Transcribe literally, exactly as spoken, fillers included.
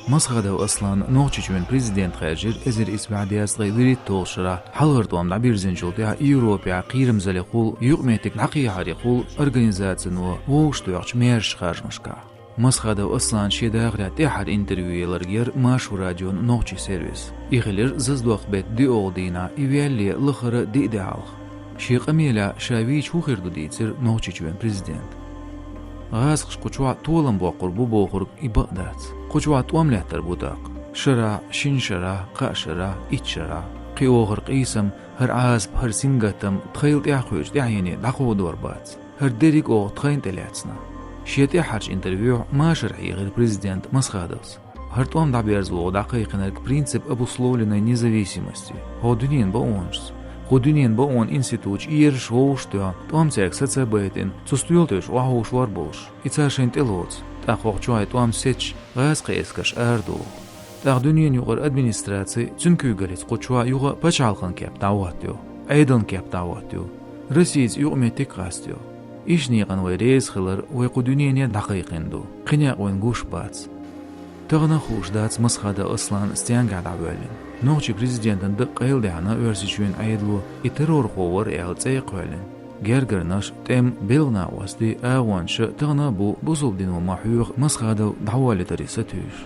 Масхадов Аслан Нохчийчоьнан президент хаьржира эзар исс бӀе дезткъе вуьрхӀитталгӀачу шарахь хьалхара тӀом дӀабирзинчул тӀаьхьа Европехь кхерамзаллехула, юкъаметтиг дӀакхехьарехула организацино вовшахтоьхначу маьршачу харжамашкахь. Масхадов Аслана шен дахарехь тӀаьххьара интервью елларг яра Маршо радион нохчийн сервис. И хилира зазадоккху беттан диъолгӀа дийнахь, и ваьллале лахара диъ де хьалха. Шен къамелехь ша вийча хӀун хир ду дийцира Нохчийчоьнан президента. ГӀазкхаша кху чохь толам боккхур бу бохург и бакъ дац. Кху чохь тӀом лаьттар бу тӀаккха. Шарахь, шина шарахь, кхаа шарахь, итт шарахь. Кхиоргхьара къийсам, хӀара Ӏазап, хӀара сингаттам тхайла тӀаьхьакхуьучу тӀаьхьене дӀакховдор бац. ХӀара дерриг а оха тхайна тӀе лаьцна. Шен тӀаьххьарчу интервьюхь машар хьехира президента Масхадовс. ХӀара тӀом дӀаберзавогӀу дӀакхайкхинарг принцип обусловленной независимости, хӀокху дуьненан бакъонашца. Кху дуьненан бакъонан институташ, ераш вовшахтоьхна, тӀом цаьрга саца а байтина, цу стоьла тӀе уьш охьаховшор болуш, и цара шайна тӀелоцу, тӀаккха хӀокху чохь и тӀом сецча, гӀазкхийн эскарш арадолу. ТӀаккха дуьненан юкъара администраци, цуьнан куьйгаллица кху чохь юха пачхьалкхан кеп дӀахӀоттайо, Ӏедалан кеп дӀахӀоттайо, Россица юкъаметтиг а къастайо. Иштта некъана вай реза хилар вай кху дуьнене дӀакхайкхина ду. Кхин некъ вайна гуш бац. Тахана а хууш дац Масхадов Аслан стенгахь дӀавоьллина. Нохчийн президентан дакъа къайладаьхьна Оьрсийчоьнан Ӏедало и террорхо вара аьлла цӀе а кхоьллина. Гергарнаш, тӀем, белхан накъостий, агӀончаш тахана а бу бусалба дино ма-хьоьхху Масхадов дӀаволлийтаре сатуьйсуш.